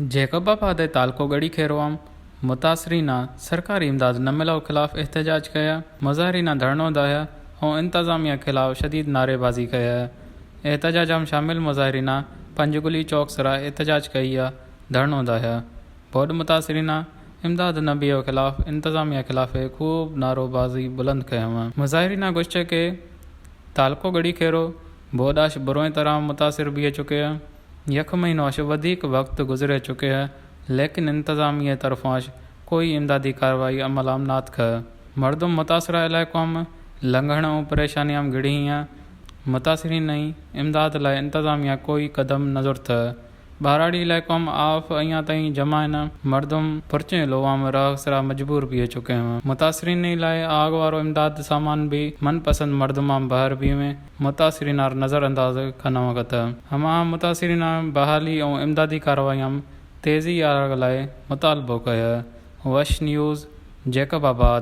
جیکب آباد ءِ تالکو گڑی کھیرو ءَ متاثریناں سرکاری امداد نہ ملو خلاف احتجاج کیا، مظاہریناں دھرنو دایا اور انتظامیہ خلاف شدید نعرے بازی کیا۔ احتجاج ءَ شامل مظاہریناں پنجگلی چوک سرا احتجاج کیا، دھرنو دایا۔ بوڈ متاثریناں امداد نہ بیو خلاف انتظامیہ خلاف خوب نعرو بازی بلند کیا۔ مظاہریناں گوشت کہ تالکو گڑی کھیرو بوڈ اش بروئیں طرح متاثر بیے چکے ہیں۔ یک مہینو اش ودیک وقت گزرے چکے ہیں، لیکن انتظامیہ طرفوں اش کوئی امدادی کاروائی عمل ہم نہ اتکہ۔ مردم متاثرہ علاقوں میں لنگھن اور پریشانیاں گڑی ہیں۔ متاثرین نہیں امداد لائے انتظامیہ کوئی قدم نہ زرتہ۔ بہراڑی علاقوں میں آف ایاں تئیں جمع ہیں۔ مردم پرچیں لوہاں میں رہ سرا مجبور بیے چکے ہیں۔ متاثرین لائے آگ وارو امداد سامان بھی من پسند مردماں بہر بیویں۔ متاثرین آر نظر انداز کنوکتہ۔ ہما متاثرین بحالی اور امدادی کارروائیاں تیزی آرگ لائے مطالبو کہہ۔ وش نیوز، جیکب آباد۔